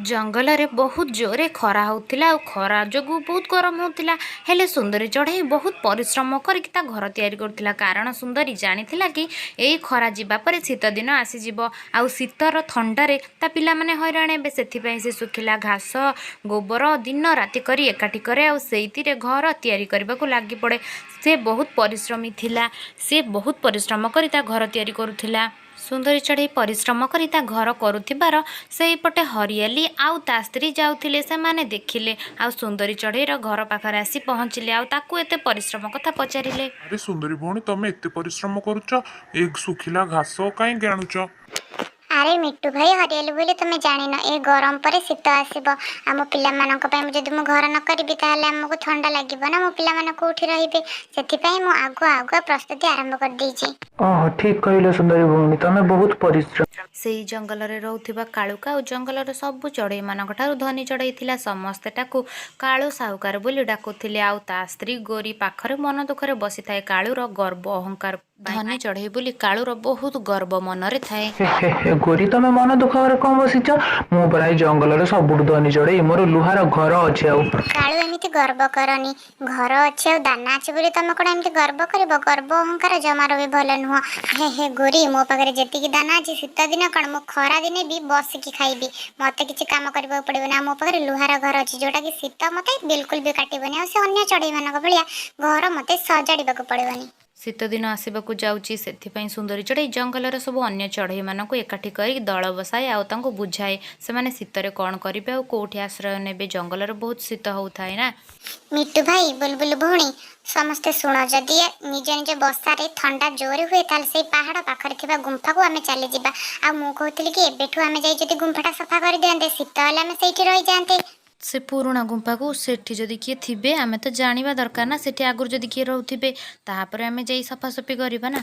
ଜଙ୍ଗଲରେ ବହୁତ ଜୋରରେ ଖରା ହେଉଥିଲା ଆଉ ଖରା ଯୋଗୁଁ ବହୁତ ଗରମ ହେଉଥିଲା। ହେଲେ ସୁନ୍ଦରୀ ଚଢ଼େଇ ବହୁତ ପରିଶ୍ରମ କରିକି ତା ଘର ତିଆରି କରୁଥିଲା, କାରଣ ସୁନ୍ଦରୀ ଜାଣିଥିଲା କି ଏଇ ଖରା ଯିବା ପରେ ଶୀତ ଦିନ ଆସିଯିବ ଆଉ ଶୀତର ଥଣ୍ଡାରେ ତା ପିଲାମାନେ ହଇରାଣ ହେବେ। ସେଥିପାଇଁ ସେ ଶୁଖିଲା ଘାସ, ଗୋବର ଦିନ ରାତି କରି ଏକାଠି କରେ ଆଉ ସେଇଥିରେ ଘର ତିଆରି କରିବାକୁ ଲାଗିପଡ଼େ। ସେ ବହୁତ ପରିଶ୍ରମୀ ଥିଲା। ସେ ବହୁତ ପରିଶ୍ରମ କରି ତା ଘର ତିଆରି କରୁଥିଲା। ସୁନ୍ଦରୀ ଚଢ଼େଇ ପରିଶ୍ରମ କରି ତା ଘର କରୁଥିବାର ସେଇପଟେ ହରିଆଲି ଆଉ ତା ସ୍ତ୍ରୀ ଯାଉଥିଲେ। ସେମାନେ ଦେଖିଲେ ଆଉ ସୁନ୍ଦରୀ ଚଢ଼େଇର ଘର ପାଖରେ ଆସି ପହଞ୍ଚିଲେ ଆଉ ତାକୁ ଏତେ ପରିଶ୍ରମ କଥା ପଚାରିଲେ। ଆରେ ସୁନ୍ଦରୀ ଭଉଣୀ, ତମେ ଏତେ ପରିଶ୍ରମ କରୁଛ, ଏ ଶୁଖିଲା ଘାସ କାହିଁକି ଆଣୁଛ? ଆରେ ମିଟୁ ଭାଇ, ହରିଆଲି ବୋଲି ତମେ ଜାଣିନ, ଏ ଗରମ ପରେ ଶୀତ ଆସିବ। ଆମ ପିଲାମାନଙ୍କ ପାଇଁ ଯଦି ମୁଁ ଘର ନ କରିବି, ତାହେଲେ ଆମକୁ ଥଣ୍ଡା ଲାଗିବ ନା, ମୋ ପିଲାମାନେ କୋଉଠି ରହିବେ? ସେଥିପାଇଁ ମୁଁ ଆଗୁଆ ଆଗୁଆ ପ୍ରସ୍ତୁତି ଆରମ୍ଭ କରିଦେଇଛି। ଓହୋ, ଠିକ୍ କହିଲ ସୁନ୍ଦରୀ ଭଉଣୀ, ତମେ ବହୁତ ପରିଶ୍ରମ। ସେଇ ଜଙ୍ଗଲରେ ରହୁଥିବା କାଳୁ କାଉ ଜଙ୍ଗଲର ସବୁ ଚଢ଼େଇମାନଙ୍କ ଠାରୁ ଧନୀ ଚଢ଼େଇ ଥିଲା। ସମସ୍ତେ ତାକୁ କାଳୁ ସାହୁକାର ବୋଲି ଡାକୁଥିଲେ। ଆଉ ତା ସ୍ତ୍ରୀ ଗୋରୀ ପାଖରେ ମନ ଦୁଃଖରେ ବସିଥାଏ। କାଳୁର ଗର୍ବ ଅହଙ୍କାର ପାଇଁ ଧନୀ ଚଢ଼େଇ ବୋଲି କାଳୁର ବହୁତ ଗର୍ବ ମନରେ ଥାଏ। ହେ ହେ ହେ, ଗୋରୀ, ତମେ ମନ ଦୁଃଖରେ କଣ ବସିଛ? ମୁଁ ପରା ଏଇ ଜଙ୍ଗଲର ସବୁଠୁ ଧନୀ ଚଢ଼େଇ, ମୋର ଲୁହାର ଘର ଅଛି ଆଉ। କାଳୁ, ଏମିତି ଗର୍ବ କରନି। ଘର ଅଛି ଆଉ ଦାନା ଅଛି ବୋଲି ତମେ କଣ ଏମିତି ଗର୍ବ କରିବ? ଗର୍ବ ଅହଙ୍କାର ଜମାରୁ ବି ଭଲ ନୁହଁ। ହେ ହେ ଗୋରୀ, ମୋ ପାଖରେ ଯେତିକି ଦାନା ଅଛି, ଶୀତ ଦିନ କଣ, ମୁଁ ଖରା ଦିନେ ବି ବସିକି ଖାଇବି। ମତେ କିଛି କାମ କରିବାକୁ ପଡିବନି। ଆଉ ମୋ ପାଖରେ ଲୁହାର ଘର ଅଛି, ଯୋଉଟା କି ଶୀତ ମତେ ବିଲକୁଲ ବି କାଟିବନି, ଆଉ ସେ ଅନ୍ୟ ଚଢେଇମାନଙ୍କ ଭଳିଆ ଘର ମତେ ସଜାଡିବାକୁ ପଡିବନି। ଶୀତ ଦିନ ଆସିବାକୁ ଯାଉଛି, ସେଥିପାଇଁ ସୁନ୍ଦରୀ ଚଢ଼େଇ ଜଙ୍ଗଲର ସବୁ ଅନ୍ୟ ଚଢ଼େଇମାନଙ୍କୁ ଏକାଠି କରି ଦଳ ବସାଏ ଆଉ ତାଙ୍କୁ ବୁଝାଏ ସେମାନେ ଶୀତରେ କ'ଣ କରିବେ ଆଉ କେଉଁଠି ଆଶ୍ରୟ ନେବେ। ଜଙ୍ଗଲରେ ବହୁତ ଶୀତ ହେଉଥାଏ ନା। ମିଟୁ ଭାଇ, ବୁଲବୁଲ ଭଉଣୀ, ସମସ୍ତେ ଶୁଣ। ଯଦି ନିଜ ନିଜ ବସାରେ ଥଣ୍ଡା ଜୋରେ ହୁଏ, ତାହେଲେ ସେଇ ପାହାଡ଼ ପାଖରେ ଥିବା ଗୁମ୍ଫାକୁ ଆମେ ଚାଲିଯିବା। ଆଉ ମୁଁ କହୁଥିଲି କି ଏବେଠୁ ଆମେ ଯାଇ ଯଦି ଗୁମ୍ଫାଟା ସଫା କରିଦିଅନ୍ତେ, ଶୀତ ହେଲେ ଆମେ ସେଇଠି ରହିଯାଆନ୍ତେ। ସେ ପୁରୁଣା ଗୁମ୍ଫାକୁ, ସେଠି ଯଦି କିଏ ଥିବେ ଆମେ ତ ଜାଣିବା ଦରକାର ନା। ସେଠି ଆଗରୁ ଯଦି କିଏ ରହୁଥିବେ, ତାପରେ ଆମେ ଯାଇ ସଫାସଫି କରିବା ନା।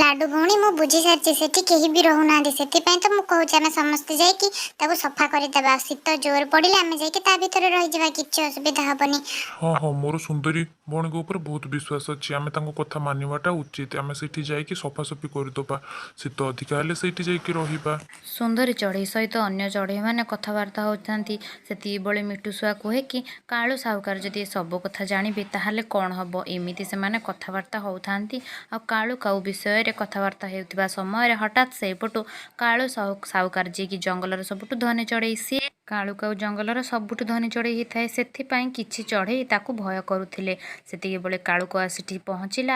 ଲାଡୁ ଭଉଣୀ, ମୁଁ ବୁଝି ସାରିଛି, ସେଠି କେହି ବି ରହୁନାହାନ୍ତି। ସେଥିପାଇଁ ତ ମୁଁ କହୁଛି ଆମେ ସମସ୍ତେ ଯାଇକି ତାକୁ ସଫା କରିଦେବା। ଆଉ ଶୀତ ଜୋର ପଡ଼ିଲେ ଆମେ ଯାଇକି ତା ଭିତରେ ରହିଯିବା, କିଛି ଅସୁବିଧା ହବନି। ହଁ ହଁ, ମୋର ସୁନ୍ଦରୀ ଭଉଣୀଙ୍କ ଉପରେ ବହୁତ ବିଶ୍ୱାସ ଅଛି। ଆମେ ତାଙ୍କ କଥା ମାନିବାଟା ଉଚିତ। ଆମେ ସେଇଠି ଯାଇକି ସଫାସଫି କରିଦେବା, ଶୀତ ଅଧିକା ହେଲେ ସେଇଠି ଯାଇକି ରହିବା। ସୁନ୍ଦରୀ ଚଢ଼େଇ ସହିତ ଅନ୍ୟ ଚଢ଼େଇମାନେ କଥାବାର୍ତ୍ତା ହେଉଥାନ୍ତି। ସେତିକିବେଳେ ମିଟୁ ଶୁଆ କୁହେ କି କାଳୁ ସାହୁକାର ଯଦି ଏ ସବୁ କଥା ଜାଣିବେ, ତାହେଲେ କ'ଣ ହେବ? ଏମିତି ସେମାନେ କଥାବାର୍ତ୍ତା ହେଉଥାନ୍ତି ଆଉ କାଳୁ କାଉ ବିଷୟରେ କଥାବାର୍ତ୍ତା ହେଉଥିବା ସମୟରେ ହଠାତ୍ ସେଇପଟୁ କାଳୁ ସାହୁକାର, ଯିଏକି ଜଙ୍ଗଲର ସବୁଠୁ ଧନୀ ଚଢ଼େଇ, ସିଏ କାଳୁ କାଉ ଜଙ୍ଗଲର ସବୁଠୁ ଧନୀ ଚଢ଼େଇ ହେଇଥାଏ, ସେଥିପାଇଁ କିଛି ଚଢ଼େଇ ତାକୁ ଭୟ କରୁଥିଲେ। ସେତିକିବେଳେ କାଳୁ କାଉ ସେଠି ପହଞ୍ଚିଲା।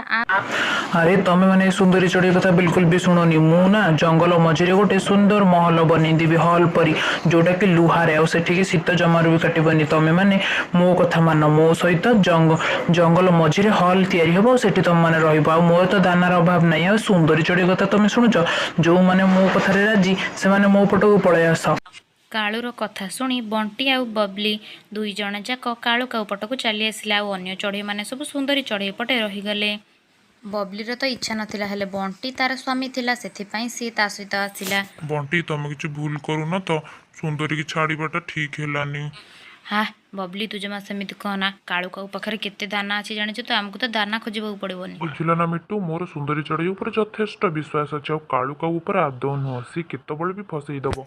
ଆରେ, ତମେ ମାନେ ଏ ସୁନ୍ଦରୀ ଚଢ଼େଇ କଥା ବିଲକୁଲ ବି ଶୁଣନି। ମୁଁ ନା ଜଙ୍ଗଲ ମଝିରେ ଗୋଟେ ସୁନ୍ଦର ମହଲ ବନେଇଦେବି, ହଲ୍ ପରି, ଯୋଉଟା କି ଲୁହାରେ, ଆଉ ସେଠିକି ଶୀତ ଜମାରୁ ବି କାଟିବନି। ତମେ ମାନେ ମୋ କଥା ମାନ, ମୋ ସହିତ ଜଙ୍ଗଲ ମଝିରେ ହଲ୍ ତିଆରି ହବ ଆଉ ସେଠି ତମେ ମାନେ ରହିବ। ଆଉ ମୋର ତ ଦାନାର ଅଭାବ ନାହିଁ। ଆଉ ସୁନ୍ଦରୀ ଚଢ଼େଇ କଥା ତମେ ଶୁଣୁଛ? ଯୋଉମାନେ ମୋ କଥାରେ ରାଜି, ସେମାନେ ମୋ ପଟକୁ ପଳେଇ ଆସ। କାଳୁର କଥା ଶୁଣି ବଣ୍ଟି ଆଉ ବବଲି ଦୁଇ ଜଣ ଯାକ କାଳୁ କାଉ ପଟକୁ ଚାଲି ଆସିଲେ ଆଉ ଅନ୍ୟ ଚଢ଼େଇମାନେ ସବୁ ସୁନ୍ଦରୀ ଚଢ଼େଇ ପଟେ ରହିଗଲେ। ବବଲିର ତ ଇଚ୍ଛା ନଥିଲା, ହେଲେ ବଣ୍ଟି ତାର ସ୍ୱାମୀ ଥିଲା, ସେଥିପାଇଁ ସିଏ ତା ସହିତ ଆସିଲା। ବଣ୍ଟି, ତମେ କିଛି ଭୁଲ କରୁନ ତ? ସୁନ୍ଦରୀକି ଛାଡ଼ିବାଟା ଠିକ୍ ହେଲାନି। ହା ବବଲି, ତୁ ଜମା ସେମିତି କହନା। କାଳୁ କାଉ ପାଖରେ କେତେ ଦାନା ଅଛି ଜାଣିଛୁ ତ? ଆମକୁ ତ ଦାନା ଖୋଜିବାକୁ ପଡ଼ିବନି। ବୁଝିଲ ନା ମିଟୁ, ମୋର ସୁନ୍ଦରୀ ଚଢ଼େଇ ଉପରେ ଯଥେଷ୍ଟ ବିଶ୍ୱାସ ଅଛି ଆଉ କାଳୁ କାଉ ଉପରେ ଆଦୌ ନୁହଁ। ସିଏ କେତେବେଳେ ବି ଫସେଇ ଦବ।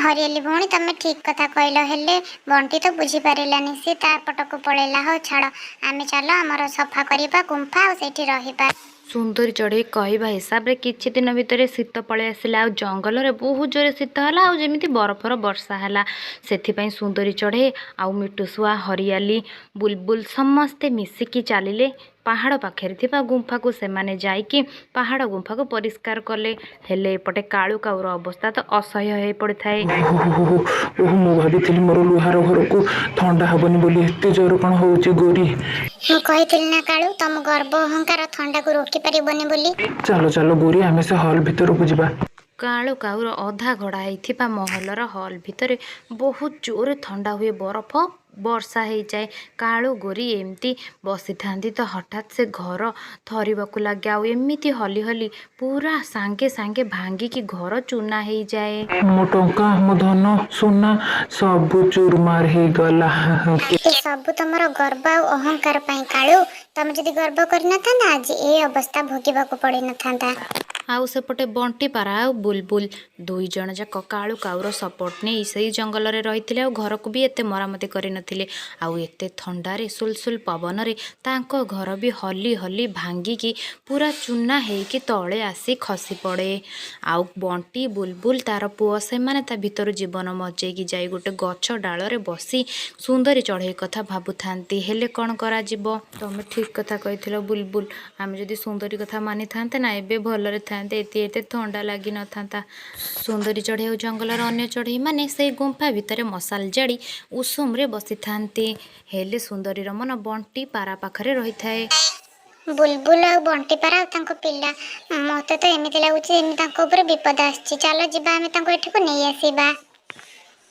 ହରିଆଲି ଭଉଣୀ, ତମେ ଠିକ କଥା କହିଲ। ହେଲେ ବଣ୍ଟି ତ ବୁଝିପାରିଲାନି, ସେ ତା ପଟକୁ ପଳେଇଲା। ହଉ ଛାଡ଼, ଆମେ ଚାଲ ଆମର ସଫା କରିବା ଗୁମ୍ଫା ଆଉ ସେଇଠି ରହିବା। ସୁନ୍ଦରୀ ଚଢ଼େଇ କହିବା ହିସାବରେ କିଛି ଦିନ ଭିତରେ ଶୀତ ପଳେଇ ଆସିଲା ଆଉ ଜଙ୍ଗଲରେ ବହୁତ ଜୋରେ ଶୀତ ହେଲା ଆଉ ଯେମିତି ବରଫର ବର୍ଷା ହେଲା। ସେଥିପାଇଁ ସୁନ୍ଦରୀ ଚଢ଼େଇ ଆଉ ମିଟୁ ଶୁଆ, ହରିଆଲି, ବୁଲବୁଲ ସମସ୍ତେ ମିଶିକି ଚାଲିଲେ ପାହାଡ଼ ପାଖରେ ଥିବା ଗୁମ୍ଫାକୁ। ସେମାନେ ଯାଇକି ପାହାଡ଼ ଗୁମ୍ଫାକୁ ପରିଷ୍କାର କଲେ। ହେଲେ ଏପଟେ କାଳୁ କାଉର ଅବସ୍ଥା ତ ଅସହ୍ୟ ହେଇ ପଡ଼ିଥାଏ। ଓହୋ ଓହୋ, ମୁଁ ଭାବିଥିଲି ମୋର ଲୁହାର ଘରକୁ ଥଣ୍ଡା ହବନି ବୋଲି, ଏତେ ଜୋର କଣ ହଉଛି ଗୋରୀ? ମୁଁ କହିଥିଲି ନା କାଳୁ, ତମ ଗର୍ବ ଅହଙ୍କାର ଥଣ୍ଡାକୁ ରୋକି ପାରିବନି ବୋଲି। ଚାଲ ଚାଲ ଗୋରୀ, ଆମେ ସେ ହଲ୍ ଭିତରକୁ ଯିବା। କାଳୁ କାଉର ଅଧା ଘଡ଼ା ହେଇଥିବା ମହଲର ହଲ୍ ଭିତରେ ବହୁତ ଜୋରେ ଥଣ୍ଡା ହୁଏ, ବରଫ ବର୍ଷା ହେଇଯାଏ। କାଳୁ ଗୋରୀ ଏମିତି ବସିଥାନ୍ତି ତ ହଠାତ୍ ସେ ଘର ଥରିବାକୁ ଲାଗେ ଆଉ ଏମିତି ହଲି ହଲି ପୁରା ସାଙ୍ଗେ ସାଙ୍ଗେ ଭାଙ୍ଗିକି ଘର ଚୂନା ହେଇଯାଏ। ମୋ ଟଙ୍କା, ମୋ ଧନ, ସୁନା ସବୁ ଚୁରମାର ହେଇଗଲା। ଏ ସବୁ ତମର ଗର୍ବ ଆଉ ଅହଙ୍କାର ପାଇଁ କାଳୁ। ତମେ ଯଦି ଗର୍ବ କରିନଥାନ୍ତା, ଆଜି ଏ ଅବସ୍ଥା ଭୋଗିବାକୁ ପଡିନଥାନ୍ତା। ଆଉ ସେପଟେ ବଣ୍ଟି ପାରା ଆଉ ବୁଲବୁଲ ଦୁଇ ଜଣ ଯାକ କାଳୁ କାଉର ସପୋର୍ଟ ନେଇ ସେଇ ଜଙ୍ଗଲରେ ରହିଥିଲେ, ଆଉ ଘରକୁ ବି ଏତେ ମରାମତି କରିନଥିଲେ। ଆଉ ଏତେ ଥଣ୍ଡାରେ ସୁଲସୁଲ ପବନରେ ତାଙ୍କ ଘର ବି ହଲି ହଲି ଭାଙ୍ଗିକି ପୁରା ଚୁନା ହେଇକି ତଳେ ଆସି ଖସି ପଡ଼େ। ଆଉ ବଣ୍ଟି, ବୁଲବୁଲ, ତାର ପୁଅ ସେମାନେ ତା ଭିତରୁ ଜୀବନ ବଞ୍ଚେଇକି ଯାଇ ଗୋଟେ ଗଛ ଡାଳରେ ବସି ସୁନ୍ଦରୀ ଚଢ଼େଇ କଥା ଭାବୁଥାନ୍ତି। ହେଲେ କ'ଣ କରାଯିବ? ତମେ ଠିକ୍ କଥା କହିଥିଲ ବୁଲବୁଲ, ଆମେ ଯଦି ସୁନ୍ଦରୀ କଥା ମାନିଥାନ୍ତେ ନା, ଏବେ ଭଲରେ ଥାନ୍ତେ, ଏତେ ଏତେ ଥଣ୍ଡା ଲାଗିନଥାନ୍ତା। ସୁନ୍ଦରୀ ଚଢ଼େଇ ଆଉ ଜଙ୍ଗଲର ଅନ୍ୟ ଚଢ଼େଇମାନେ ସେଇ ଗୁମ୍ଫା ଭିତରେ ମଶାଲ ଜାଳି ଉଷୁମରେ ବସିଥାନ୍ତି। ହେଲେ ସୁନ୍ଦରୀର ମନ ବଣ୍ଟି ପାରା ପାଖରେ ରହିଥାଏ। ବୁଲବୁଲ ଆଉ ବଣ୍ଟି ପାରା ଆଉ ତାଙ୍କ ପିଲା, ମୋତେ ତ ଏମିତି ଲାଗୁଛି ଯେମିତି ତାଙ୍କ ଉପରେ ବିପଦ ଆସିଛି। ଚାଲ ଯିବା, ଆମେ ତାଙ୍କୁ ଏଠିକୁ ନେଇ ଆସିବା।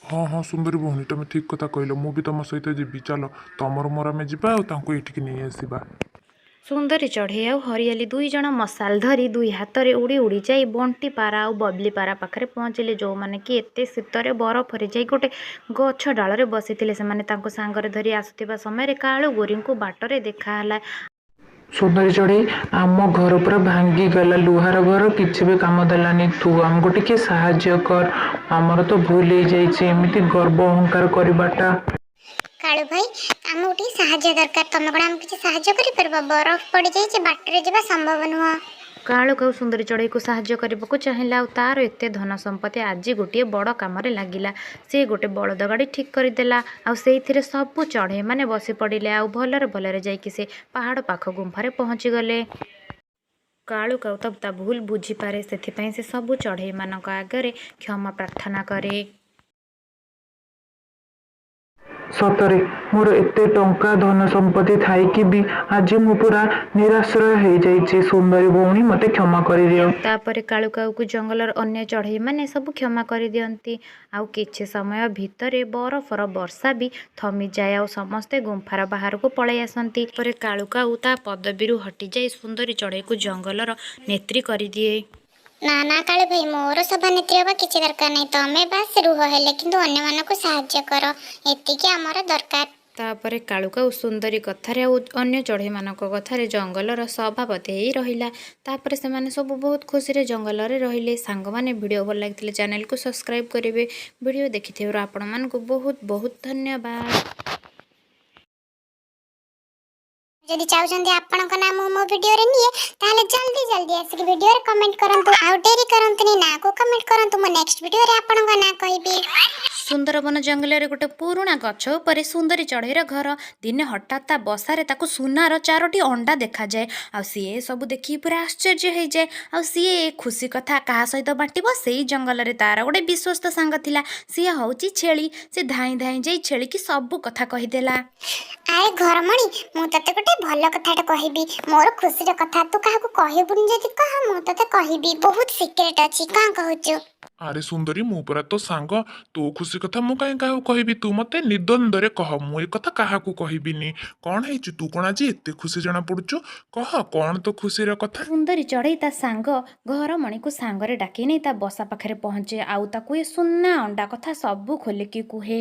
ହଁ ହଁ ସୁନ୍ଦରୀ ଭଉଣୀ, ତମେ ଠିକ୍ କଥା କହିଲ। ମୁଁ ବି ତମ ସହିତ ଯିବି। ଚାଲ, ତମର ମୋର ଆମେ ଯିବା ଆଉ ତାଙ୍କୁ ଏଇଠିକି ନେଇ ଆସିବା। ସୁନ୍ଦରୀ ଚଢ଼େଇ ଆଉ ହରିଆଲି ଦୁଇ ଜଣ ମଶାଲ ଧରି ଦୁଇ ହାତରେ ଉଡ଼ି ଉଡ଼ି ଯାଇ ବଣ୍ଟି ପାରା ଆଉ ବବଲି ପାରା ପାଖରେ ପହଞ୍ଚିଲେ, ଯେଉଁମାନେ କି ଏତେ ଶୀତରେ ବରଫରେ ଯାଇ ଗୋଟେ ଗଛ ଡାଳରେ ବସିଥିଲେ। ସେମାନେ ତାଙ୍କୁ ସାଙ୍ଗରେ ଧରି ଆସୁଥିବା ସମୟରେ କାଳୁ ଗୋରୀଙ୍କୁ ବାଟରେ ଦେଖାହେଲା। ସୁନ୍ଦରୀ ଚଢ଼େଇ, ଆମ ଘର ପୁରା ଭାଙ୍ଗିଗଲା, ଲୁହାର ଘର କିଛି ବି କାମ ଦେଲାନି। ତୁ ଆମକୁ ଟିକେ ସାହାଯ୍ୟ କର। ଆମର ତ ଭୁଲ ହେଇଯାଇଛି ଏମିତି ଗର୍ବ ଅହଙ୍କାର କରିବାଟା। କାଳୁ ଭାଇ, ଆମକୁ ଟିକେ ସାହାଯ୍ୟ ଦରକାର। ତମେ କ'ଣ ଆମକୁ କିଛି ସାହାଯ୍ୟ କରିପାରିବ? ବରଫ ପଡ଼ିଯାଇଛି, ବାଟରେ ଯିବା ସମ୍ଭବ ନୁହଁ। କାଳୁ କାଉ ସୁନ୍ଦରୀ ଚଢ଼େଇକୁ ସାହାଯ୍ୟ କରିବାକୁ ଚାହିଁଲା, ଆଉ ତାର ଏତେ ଧନ ସମ୍ପତ୍ତି ଆଜି ଗୋଟିଏ ବଡ଼ କାମରେ ଲାଗିଲା। ସିଏ ଗୋଟେ ବଳଦ ଗାଡ଼ି ଠିକ୍ କରିଦେଲା, ଆଉ ସେଇଥିରେ ସବୁ ଚଢ଼େଇମାନେ ବସି ପଡ଼ିଲେ, ଆଉ ଭଲରେ ଭଲରେ ଯାଇକି ସେ ପାହାଡ଼ ପାଖ ଗୁମ୍ଫାରେ ପହଞ୍ଚିଗଲେ। କାଳୁ କାଉ ତ ତା ଭୁଲ ବୁଝିପାରେ, ସେଥିପାଇଁ ସେ ସବୁ ଚଢ଼େଇମାନଙ୍କ ଆଗରେ କ୍ଷମା ପ୍ରାର୍ଥନା କରେ। ସତରେ ମୋର ଏତେ ଟଙ୍କା ଧନ ସମ୍ପତ୍ତି ଥାଇକି ବି ଆଜି ମୁଁ ପୁରା ନିରାଶ୍ରୟ ହେଇଯାଇଛି। ସୁନ୍ଦରୀ ଭଉଣୀ, ମୋତେ କ୍ଷମା କରିଦିଅ। ତାପରେ କାଳୁ କାଉକୁ ଜଙ୍ଗଲର ଅନ୍ୟ ଚଢ଼େଇମାନେ ସବୁ କ୍ଷମା କରିଦିଅନ୍ତି। ଆଉ କିଛି ସମୟ ଭିତରେ ବରଫର ବର୍ଷା ବି ଥମିଯାଏ, ଆଉ ସମସ୍ତେ ଗୁମ୍ଫାର ବାହାରକୁ ପଳାଇ ଆସନ୍ତି। ପରେ କାଳୁ କାଉ ତା ପଦବୀରୁ ହଟିଯାଇ ସୁନ୍ଦରୀ ଚଢ଼େଇକୁ ଜଙ୍ଗଲର ନେତ୍ରୀ କରିଦିଏ। ନା ନା କାଳୁ ଭାଇ, ମୋର ସଭାନେତ୍ରୀ ହେବା କିଛି ଦରକାର ନାହିଁ। ତମେ ବାସ୍ ରୁହ, ହେଲେ କିନ୍ତୁ ଅନ୍ୟମାନଙ୍କୁ ସାହାଯ୍ୟ କର, ଏତିକି ଆମର ଦରକାର। ତାପରେ କାଳୁ କାଉ ସୁନ୍ଦରୀ କଥାରେ ଆଉ ଅନ୍ୟ ଚଢ଼େଇମାନଙ୍କ କଥାରେ ଜଙ୍ଗଲର ସଭାପତି ହେଇ ରହିଲା। ତାପରେ ସେମାନେ ସବୁ ବହୁତ ଖୁସିରେ ଜଙ୍ଗଲରେ ରହିଲେ। ସାଙ୍ଗମାନେ, ଭିଡ଼ିଓ ଭଲ ଲାଗିଥିଲେ ଚ୍ୟାନେଲକୁ ସବସ୍କ୍ରାଇବ୍ କରିବେ। ଭିଡ଼ିଓ ଦେଖିଥିବାରୁ ଆପଣମାନଙ୍କୁ ବହୁତ ବହୁତ ଧନ୍ୟବାଦ। ଯଦି ଚାହୁଁଛନ୍ତି ଆପଣଙ୍କ ନାଁ ମୁଁ ମୋ ଭିଡ଼ିଓରେ ନିଏ, ତାହେଲେ ଜଲ୍ଦି ଜଲ୍ଦି ଆସିକି ଭିଡ଼ିଓରେ କମେଣ୍ଟ କରନ୍ତୁ। ଆଉ ଡେରି କରନ୍ତୁନି, ନାଁକୁ କମେଣ୍ଟ କରନ୍ତୁ। ମୁଁ ନେକ୍ସଟ ଭିଡ଼ିଓରେ ଆପଣଙ୍କ ନାଁ କହିବି। ସୁନ୍ଦରବନ ଜଙ୍ଗଲରେ ଗୋଟେ ପୁରୁଣା ଗଛ ଉପରେ ସୁନ୍ଦରୀ ଚଢ଼େଇର ଘର। ଦିନେ ହଠାତ୍ ତା ବସାରେ ତାକୁ ସୁନାର ଚାରୋଟି ଅଣ୍ଡା ଦେଖାଯାଏ, ଆଉ ସିଏ ସବୁ ଦେଖିକି ପୁରା ଆଶ୍ଚର୍ଯ୍ୟ ହେଇଯାଏ। ଆଉ ସିଏ ଏ ଖୁସି କଥା କାହା ସହିତ ବାଣ୍ଟିବ? ସେଇ ଜଙ୍ଗଲରେ ତାର ଗୋଟେ ବିଶ୍ୱସ୍ତ ସାଙ୍ଗ ଥିଲା, ସିଏ ହେଉଛି ଛେଳି। ସେ ଧାଇଁ ଧାଇଁ ଯାଇ ଛେଳିକି ସବୁ କଥା କହିଦେଲା। ଆରେ ଘରମଣି, ମୁଁ ତତେ ଗୋଟେ ଭଲ କଥାଟେ କହିବି। ମୋର ଖୁସିର କଥା, ତୁ କାହାକୁ କହିବୁନି। ଯଦି କହ, ମୁଁ ତତେ କହିବି। ବହୁତ ସିକ୍ରେଟ ଅଛି। କ'ଣ କହୁଛୁ? ଆରେ ସୁନ୍ଦରୀ, ମୁଁ ପରା ତୋ ସାଙ୍ଗ। ତୋ ଖୁସି କଥା ମୁଁ କାହିଁ କାହାକୁ କହିବି? ତୁ ମୋତେ ନିଦ୍ୱନ୍ଦ୍ୱରେ କହ, ମୁଁ ଏ କଥା କାହାକୁ କହିବିନି। କ'ଣ ହେଇଛି? ତୁ କ'ଣ ଆଜି ଏତେ ଖୁସି ଜଣା ପଡୁଛୁ? କହ, କ'ଣ ତୋ ଖୁସିର କଥା? ସୁନ୍ଦରୀ ଚଢ଼େଇ ତା ସାଙ୍ଗ ଘରମଣିକୁ ସାଙ୍ଗରେ ଡାକି ନେଇ ତା ବସା ପାଖରେ ପହଞ୍ଚେ, ଆଉ ତାକୁ ଏ ସୁନା ଅଣ୍ଡା କଥା ସବୁ ଖୋଲିକି କୁହେ।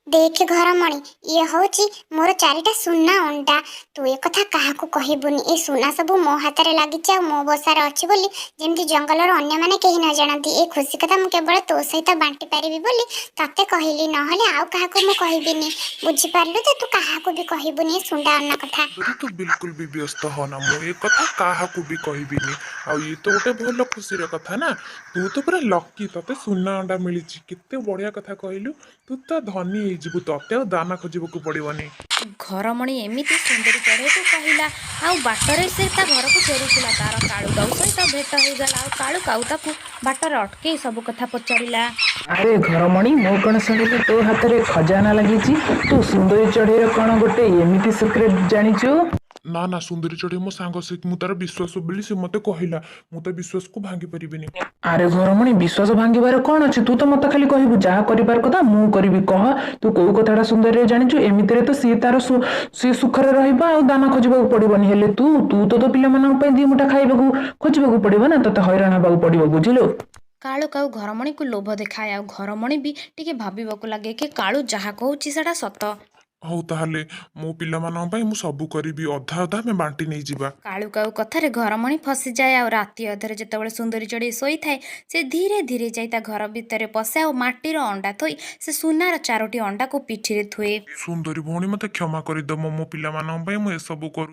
ଦେଖେ ଘରମଣି, ଇଏ ହଉଛି ମୋର ଚାରିଟା ସୁନା ଅଣ୍ଡା। ତୁ ଏ କଥା କାହାକୁ କହିବୁନି। ଏ ସୁନା ସବୁ ମୋ ହାତରେ ଲାଗିଛି ଆଉ ମୋ ବସାରେ ଅଛି ବୋଲି ଯେମିତି ଜଙ୍ଗଲର ଅନ୍ୟମାନେ କେହି ନ ଜାଣନ୍ତି। ଏ ଖୁସି କଥା ମୁଁ କେବଳ ତୋ ସହିତ ବାଣ୍ଟି ପାରିବି ବୋଲି ତତେ କହିଲି, ନହେଲେ ଆଉ କାହାକୁ ମୁଁ କହିବିନି। ବୁଝିପାରିଲୁ ତ? ତୁ କାହାକୁ ବି କହିବୁନି ଏ ସୁନା ଅଣ୍ଡା କଥା। ସୁନ୍ଦରୀ, ତୁ ବିଲକୁଲ ବି ବ୍ୟସ୍ତ ହନା, ମୁଁ ଏ କଥା କାହାକୁ ବି କହିବିନି। ଆଉ ଇଏ ତ ଗୋଟେ ଭଲ ଖୁସିର କଥା ନା। ତୁ ତ ପୁରା ଲକି, ତତେ ସୁନା ଅଣ୍ଡା ମିଳିଛି। କେତେ ବଢ଼ିଆ କଥା କହିଲୁ। ତୁ ତ ଧନୀ ହେଇଯିବୁ, ତତେ ଆଉ ଦାନା ଖୋଜିବାକୁ ପଡ଼ିବନି। ଘରମଣି ଏମିତି ସୁନ୍ଦରୀ ଚଢ଼େଇକୁ କହିଲା, ଆଉ ବାଟରେ ସେ ତା ଘରକୁ ଫେରୁଥିଲା, ତାର କାଳୁ କାଉ ସହିତ ଭେଟ ହେଇଗଲା, ଆଉ କାଳୁ କାଉ ତାକୁ ବାଟରେ ଅଟକେଇ ସବୁ କଥା ପଚାରିଲା। ଆରେ ଘରମଣି, ମୁଁ କ'ଣ ଶୁଣିଲି ତୋ ହାତରେ ଖଜାନା ଲାଗିଛି? ତୁ ସୁନ୍ଦରୀ ଚଢ଼େଇର କ'ଣ ଗୋଟେ ଏମିତି ସିକ୍ରେଟ ଜାଣିଛୁ? ନା ନା, ସୁନ୍ଦରୀ ଚଢ଼େଇ ମୋ ସାଙ୍ଗ, ସେ ମୁଁ ତାର ବିଶ୍ୱାସ ବୋଲି ସେ ମୋତେ କହିଲା। ମୁଁ ତା ବିଶ୍ୱାସକୁ ଭାଙ୍ଗି ପାରିବିନି। ଆରେ ଘରମଣି, ବିଶ୍ୱାସ ଭାଙ୍ଗିବାର କ'ଣ ଅଛି? ତୁ ତ ମତେ ଖାଲି କହିବୁ, ଯାହା କରିବାର କଥା ମୁଁ କରିବି। କହ, ତୁ କୋଉ କଥାଟା ସୁନ୍ଦରୀରେ ଜାଣିଛୁ? ଏମିତିରେ ତ ସିଏ ତାର ସିଏ ସୁଖରେ ରହିବ ଆଉ ଦାନା ଖୋଜିବାକୁ ପଡିବନି। ହେଲେ ତୁ ତ ତୋ ପିଲାମାନଙ୍କ ପାଇଁ ଦି ମୁଠା ଖାଇବାକୁ ଖୋଜିବାକୁ ପଡିବ ନା, ତତେ ହଇରାଣ ହେବାକୁ ପଡିବ, ବୁଝିଲୁ? କାଳୁ କାଉ ଘରମଣିକୁ ଲୋଭ ଦେଖାଏ, ଆଉ ଘରମଣି ବି ଟିକେ ଭାବିବାକୁ ଲାଗେ କି କାଳୁ ଯାହା କହୁଛି ସେଟା ସତ। ହଉ ତାହେଲେ ମୋ ପିଲାମାନଙ୍କ ପାଇଁ ମୁଁ ସବୁ କରିବି, ଅଧା ଅଧା ଆମେ ବାଣ୍ଟି ନେଇଯିବା। କାଳୁ କାଉ କଥାରେ ଘରମଣି ଫସିଯାଏ। ଆଉ ରାତି ଅଧରେ ଯେତେବେଳେ ସୁନ୍ଦରୀ ଚଢ଼େଇ ଶୋଇଥାଏ, ସେ ଧୀରେ ଧୀରେ ଯାଇ ତା ଘର ଭିତରେ ପଶେ ଆଉ ମାଟିର ଅଣ୍ଡା ଥୋଇ ସେ ସୁନାର ଚାରୋଟି ଅଣ୍ଡାକୁ ପିଠିରେ ଥୁଏ। ସୁନ୍ଦରୀ ଭଉଣୀ, ମୋତେ କ୍ଷମା କରିଦେବ, ମୋ ପିଲାମାନଙ୍କ ପାଇଁ ମୁଁ ଏସବୁ କରୁ